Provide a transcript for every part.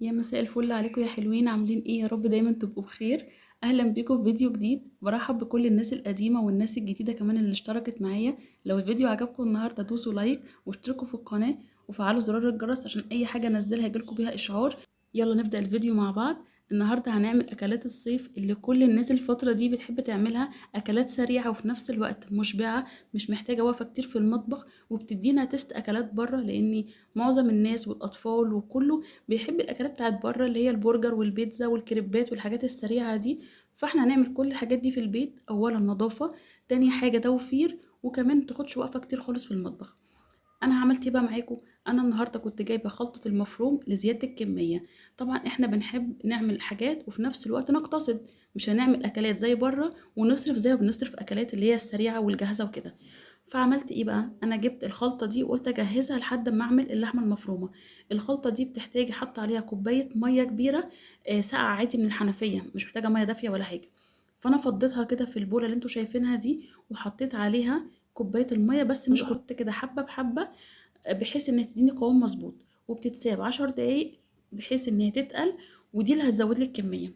يا مساء الفل عليكم يا حلوين، عاملين ايه؟ يا رب دايما تبقوا بخير. اهلا بيكم في فيديو جديد. برحب بكل الناس القديمة والناس الجديدة كمان اللي اشتركت معايا. لو الفيديو عجبكم النهارده دوسوا like واشتركوا في القناة وفعلوا زرار الجرس عشان اي حاجة انزلها يجيلكم بيها اشعار. يلا نبدا الفيديو مع بعض. النهارده هنعمل اكلات الصيف اللي كل الناس الفترة دي بتحب تعملها، اكلات سريعة وفي نفس الوقت مشبعة، مش محتاجه وقفه كتير في المطبخ، وبتدينا taste اكلات بره، لان معظم الناس والاطفال وكله بيحب الاكلات بتاعت بره اللي هي البرجر والبيتزا والكريبات والحاجات السريعة دي. فاحنا هنعمل كل الحاجات دي في البيت. اولا نظافة، تاني حاجة توفير، وكمان متاخدش وقفه كتير خالص في المطبخ. انا عملت ايه بقى معاكم؟ انا النهارده كنت جايبه خلطه المفروم لزيادة الكمية. طبعا احنا بنحب نعمل حاجات وفي نفس الوقت نقتصد، مش هنعمل اكلات زي بره ونصرف زي ما بنصرف اكلات اللي هي السريعة والجاهزه وكده. فعملت ايه بقى؟ انا جبت الخلطة دي وقلت اجهزها لحد ما اعمل اللحمة المفرومه. الخلطة دي بتحتاج حط عليها كوباية مية كبيرة، ساقعه عادي من الحنفية، مش محتاجه مية دافيه ولا حاجة. فانا فضيتها كده في البوله اللي انتوا شايفينها دي، وحطيت عليها كوباية المية، بس مش كنت كده حبه بحبه، بحيث ان تديني قوام مظبوط. وبتتساب 10 دقايق بحيث ان هي تتقل، ودي اللي هتزود لي الكمية.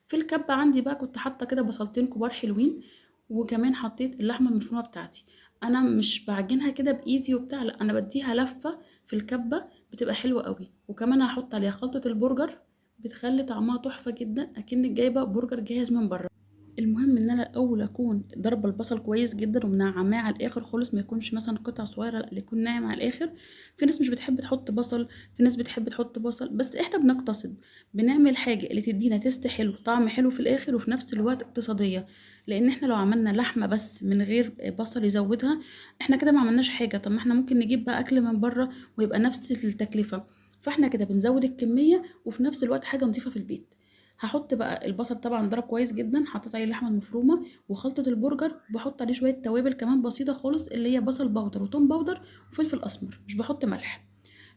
في الكبه عندي بقى كنت حاطه كده بصلتين كبار حلوين، وكمان حطيت اللحمة المفرومه بتاعتي. انا مش بعجنها كده بايدي وبتاع، لا انا بديها لفه في الكبه، بتبقى حلوة قوي. وكمان هحط عليها خلطه البرجر، بتخلي طعمها تحفة جدا، اكنك جايبه برجر جاهز من بره. المهم ان انا الاول اكون ضربه البصل كويس جدا ومنعماه على الاخر خالص، ما يكونش مثلا قطع صغيرة، لا يكون ناعم على الاخر. في ناس مش بتحب تحط بصل، في ناس بتحب تحط بصل، بس احنا بنقتصد، بنعمل حاجة اللي تدينا taste حلو، طعم حلو في الاخر، وفي نفس الوقت اقتصادية. لان احنا لو عملنا لحمه بس من غير بصل يزودها، احنا كده ما عملناش حاجة. طب ما احنا ممكن نجيب بقى اكل من بره ويبقى نفس التكلفة. فاحنا كده بنزود الكمية وفي نفس الوقت حاجة نظيفة في البيت. هحط بقى البصل طبعا ضرب كويس جدا، حطيت عليه اللحمة المفرومه وخلطه البرجر، بحط عليه شوية توابل كمان بسيطة خالص اللي هي بصل powder وتوم powder وفلفل اسمر، مش بحط ملح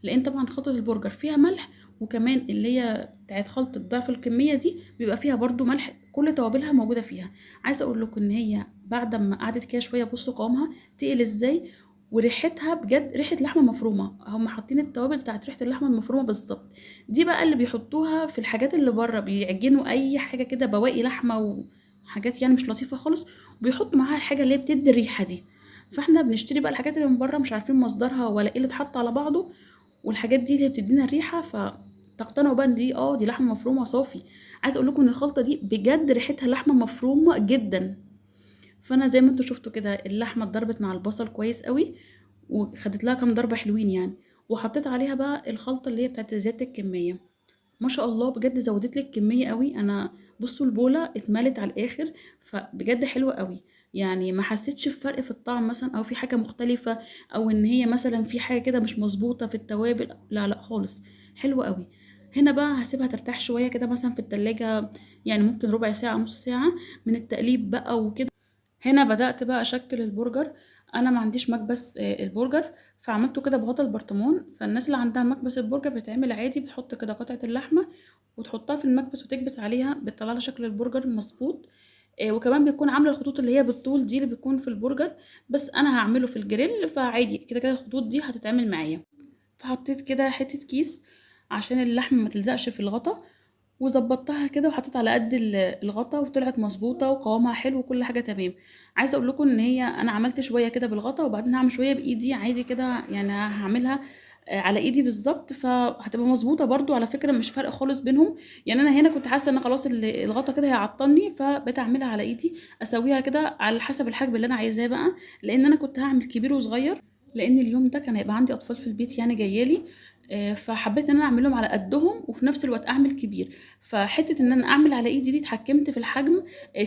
لان طبعا خلطه البرجر فيها ملح، وكمان اللي هي بتاعت خلطه ضعف الكمية دي بيبقى فيها برده ملح، كل توابلها موجودة فيها. عايزه اقول لكم ان هي بعد ما قعدت كده شوية بصوا قوامها تقل ازاي، وريحتها بجد ريحه لحمه مفرومه، هم حاطين التوابل بتاعت ريحه اللحمة المفرومه بالظبط. دي بقى اللي بيحطوها في الحاجات اللي بره، بيعجنوا اي حاجة كده بواقي لحمه وحاجات يعني مش لطيفة خالص، وبيحطوا معاها الحاجة اللي هي بتدي الريحة دي. فاحنا بنشتري بقى الحاجات اللي من بره مش عارفين مصدرها ولا ايه اللي اتحط على بعضه، والحاجات دي اللي بتدينا الريحة، فتقتنعوا بقى ان دي دي لحمه مفرومه صافي. عايزه اقول لكم ان الخلطة دي بجد ريحتها لحمه مفرومه جدا. فانا زي ما انتوا شفتوا كده اللحمة اتضربت مع البصل كويس قوي، وخدت لها كام ضربه حلوين يعني، وحطيت عليها بقى الخلطة اللي هي بتاعت زيادة الكمية. ما شاء الله بجد زودت لي الكمية قوي. انا بصوا البوله اتملت على الاخر، فبجد حلوة قوي يعني، ما حسيتش بفرق في الطعم مثلا، او في حاجة مختلفة، او ان هي مثلا في حاجة كده مش مظبوطة في التوابل، لا لا خالص، حلوة قوي. هنا بقى هسيبها ترتاح شوية كده مثلا في التلاجة، يعني ممكن ربع ساعة نص ساعة من التقليب بقى وكده. هنا بدأت بقى أشكل البرجر. أنا ما عنديش مكبس البرجر، فعملته كده بغطا البرطمان. فالناس اللي عندها مكبس البرجر بتعمل عادي، بتحط كده قطعة اللحمة وتحطها في المكبس وتكبس عليها، بتطلع لها شكل البرجر مظبوط. وكمان بيكون عاملة الخطوط اللي هي بالطول دي اللي بيكون في البرجر، بس أنا هعمله في الجريل فعادي كده كده الخطوط دي هتتعمل معايا. فحطيت كده حتة كيس عشان اللحمة ما تلزقش في الغطا، وظبطتها كده وحطيت على قد الغطا، وطلعت مظبوطة وقوامها حلو وكل حاجة تمام. عايزه اقول لكم ان هي انا عملت شوية كده بالغطا، وبعدين هعمل شوية بايدي عادي كده، يعني هعملها على ايدي بالظبط، فهتبقى مظبوطة برضو على فكرة، مش فرق خالص بينهم. يعني انا هنا كنت حاسه ان خلاص الغطا كده هيعطلني، فبقيت اعملها على ايدي، اسويها كده على حسب الحجم اللي انا عايزاه بقى، لان انا كنت هعمل كبير وصغير، لان اليوم ده كان هيبقى عندي اطفال في البيت يعني جايالي، فحبيت ان انا اعملهم على قدهم وفي نفس الوقت اعمل كبير. فحته ان انا اعمل على ايدي دي اتحكمت في الحجم،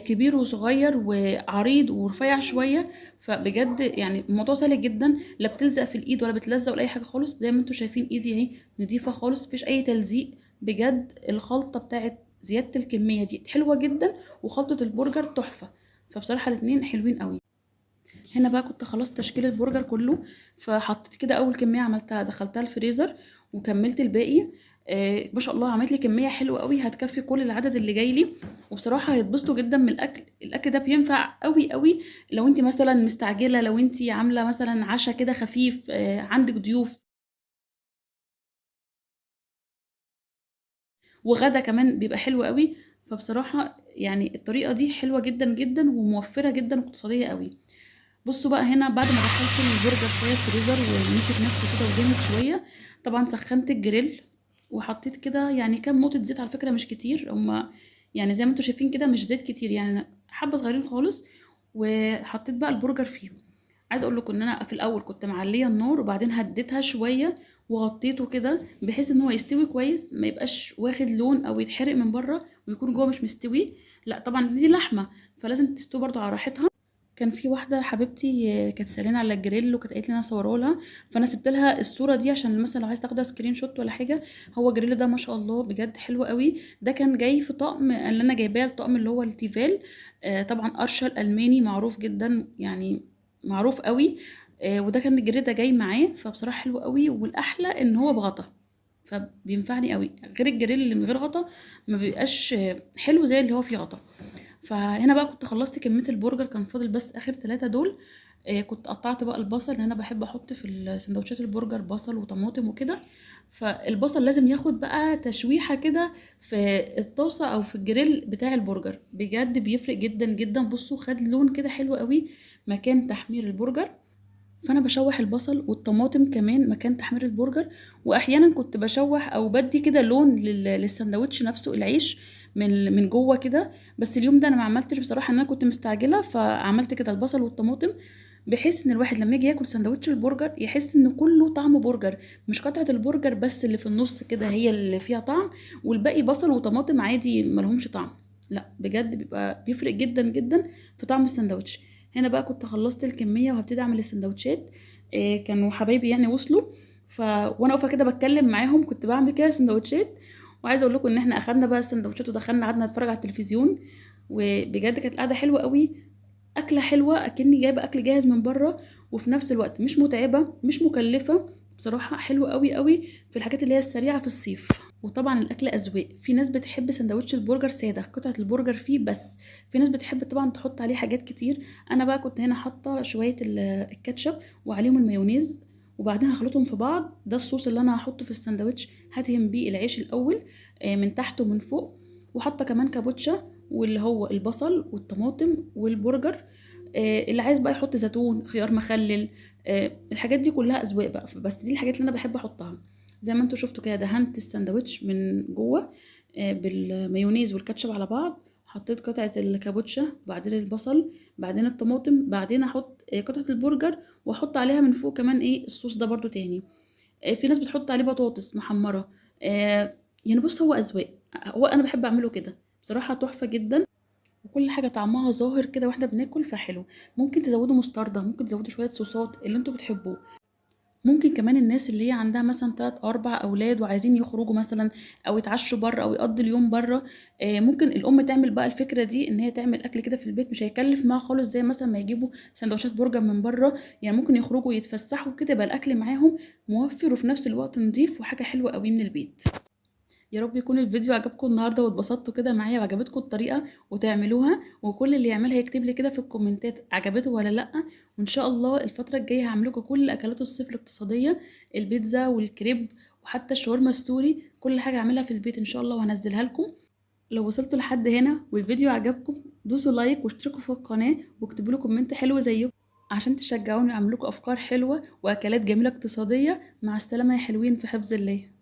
كبير وصغير وعريض ورفيع شوية، فبجد يعني الموضوع سهل جدا، لا بتلزق في الايد ولا بتلزق ولا اي حاجة خالص. زي ما انتم شايفين ايدي اهي نظيفة خالص، مفيش اي تلزيق. بجد الخلطة بتاعت زيادة الكمية دي حلوة جدا، وخلطه البرجر تحفة، فبصراحة الاتنين حلوين قوي. هنا بقى كنت خلصت تشكيل البرجر كله، فحطيت كده اول كمية عملتها دخلتها الفريزر وكملت الباقي. ما شاء الله عملت لي كمية حلوة قوي هتكفي كل العدد اللي جاي لي، وبصراحة هيتبسطوا جدا من الاكل. الاكل ده بينفع قوي قوي لو انت مثلا مستعجلة، لو انت عامله مثلا عشاء كده خفيف، عندك ضيوف. وغدا كمان بيبقى حلو قوي. فبصراحة يعني الطريقة دي حلوة جدا جدا وموفره جدا واقتصادية قوي. بصوا بقى هنا بعد ما دخلت البرجر شوية الفريزر ومسك نفسه كده وجامد شوية، طبعا سخنت الجريل وحطيت كده يعني كام نقطة زيت، على فكرة مش كتير، هما يعني زي ما انتوا شايفين كده مش زيت كتير، يعني حبه صغيرين خالص. وحطيت بقى البرجر فيه. عايزه اقول لكم ان انا في الاول كنت معليه النار وبعدين هديتها شوية وغطيته كده بحيث ان هو يستوي كويس، ما يبقاش واخد لون او يتحرق من بره ويكون جوه مش مستوي. لا طبعا دي لحمه فلازم تستوي برده على راحتها. كان في واحدة حبيبتي كانت سالانه على الجريل وكانت قالت لي انا اصوره لها، فانا سبت لها الصورة دي عشان مثلا لو عايز تاخدها screenshot ولا حاجة. هو الجريل ده ما شاء الله بجد حلو قوي، ده كان جاي في طقم اللي انا جايباه، الطقم اللي هو التيفال، طبعا ارشل الماني معروف جدا يعني معروف قوي، وده كان الجريل ده جاي معاه، فبصراحة حلو قوي. والاحلى ان هو بغطا فبينفعني قوي، غير الجريل اللي من غير غطا ما بيبقاش حلو زي اللي هو فيه غطا. فهنا بقى كنت خلصت كمية البرجر، كان فاضل بس اخر 3 دول. كنت قطعت بقى البصل لان انا بحب احط في سندوتشات البرجر بصل وطماطم وكده، فالبصل لازم ياخد بقى تشويحه كده في الطاسه او في الجريل بتاع البرجر، بجد بيفرق جدا جدا. بصوا خد لون كده حلو قوي مكان تحمير البرجر. فانا بشوح البصل والطماطم كمان مكان تحمير البرجر، واحيانا كنت بشوح او بدي كده لون للسندوتش نفسه، العيش من جوه كده. بس اليوم ده انا ما عملتش بصراحة، ان انا كنت مستعجلة، فعملت كده البصل والطماطم بحيث ان الواحد لما يجي ياكل سندوتش البرجر يحس ان كله طعمه برجر، مش قطعه البرجر بس اللي في النص كده هي اللي فيها طعم والباقي بصل وطماطم عادي ملهمش طعم. لا بجد بيبقى بيفرق جدا جدا في طعم السندوتش. هنا بقى كنت خلصت الكمية وهبتدي اعمل السندوتشات. كانوا حبايبي يعني وصلوا، وانا واقفة كده بتكلم معاهم كنت بعمل كده سندوتشات. وعايزه اقول لكم ان احنا اخدنا بقى السندوتشات ودخلنا قعدنا نتفرج على التلفزيون، وبجد كانت القعدة حلوة قوي، اكله حلوة اكني جايبه اكل جاهز من بره، وفي نفس الوقت مش متعبة مش مكلفة، بصراحة حلوة قوي قوي في الحاجات اللي هي السريعة في الصيف. وطبعا الاكل اذواق، في ناس بتحب سندوتش البرجر ساده قطعه البرجر فيه بس، في ناس بتحب طبعا تحط عليه حاجات كتير. انا بقى كنت هنا حاطه شوية الكاتشب وعليهم المايونيز، وبعدين هخلطهم في بعض. ده الصوص اللي انا هحطه في السندوتش، هدهن بيه العيش الاول من تحت ومن فوق، وحاطه كمان كابوتشا واللي هو البصل والطماطم والبرجر. اللي عايز بقى يحط زيتون، خيار مخلل، الحاجات دي كلها اذواق بقى، بس دي الحاجات اللي انا بحب احطها. زي ما انتوا شفتوا كده دهنت السندوتش من جوه بالمايونيز والكاتشب على بعض، حطيت قطعه الكابوتشا بعدين البصل بعدين الطماطم، بعدين احط قطعه البرجر واحط عليها من فوق كمان ايه الصوص ده برضو تاني. في ناس بتحط عليه بطاطس محمرة، يعني بص هو اذواق، هو انا بحب اعمله كده بصراحة تحفة جدا، وكل حاجة طعمها ظاهر كده واحنا بناكل فحلو. ممكن تزودوا مستردة، ممكن تزودوا شوية صوصات اللي انتوا بتحبوه. ممكن كمان الناس اللي هي عندها مثلا 3 أو 4 اولاد وعايزين يخرجوا مثلا او يتعشوا بره او يقضوا اليوم بره، ممكن الام تعمل بقى الفكرة دي ان هي تعمل اكل كده في البيت، مش هيكلف معاها خالص زي مثلا ما يجيبوا سندوتشات برجر من بره. يعني ممكن يخرجوا يتفسحوا كده، يبقى الاكل معاهم موفر وفي نفس الوقت نضيف وحاجه حلوة قوي من البيت. يا رب يكون الفيديو عجبكم النهارده واتبسطتوا كده معايا وعجبتكم الطريقة وتعملوها، وكل اللي يعملها يكتب لي كده في الكومنتات عجبته ولا لا. وان شاء الله الفترة الجاية هعمل لكم كل اكلات الصيف الاقتصادية، البيتزا والكريب وحتى الشاورما السوري، كل حاجة هعملها في البيت ان شاء الله وهنزلها لكم. لو وصلتوا لحد هنا والفيديو عجبكم دوسوا like واشتركوا في القناة واكتبوا لي comment حلو زيكم عشان تشجعوني اعمل لكم افكار حلوة واكلات جميلة اقتصادية. مع السلامة يا حلوين، في حفظ الله.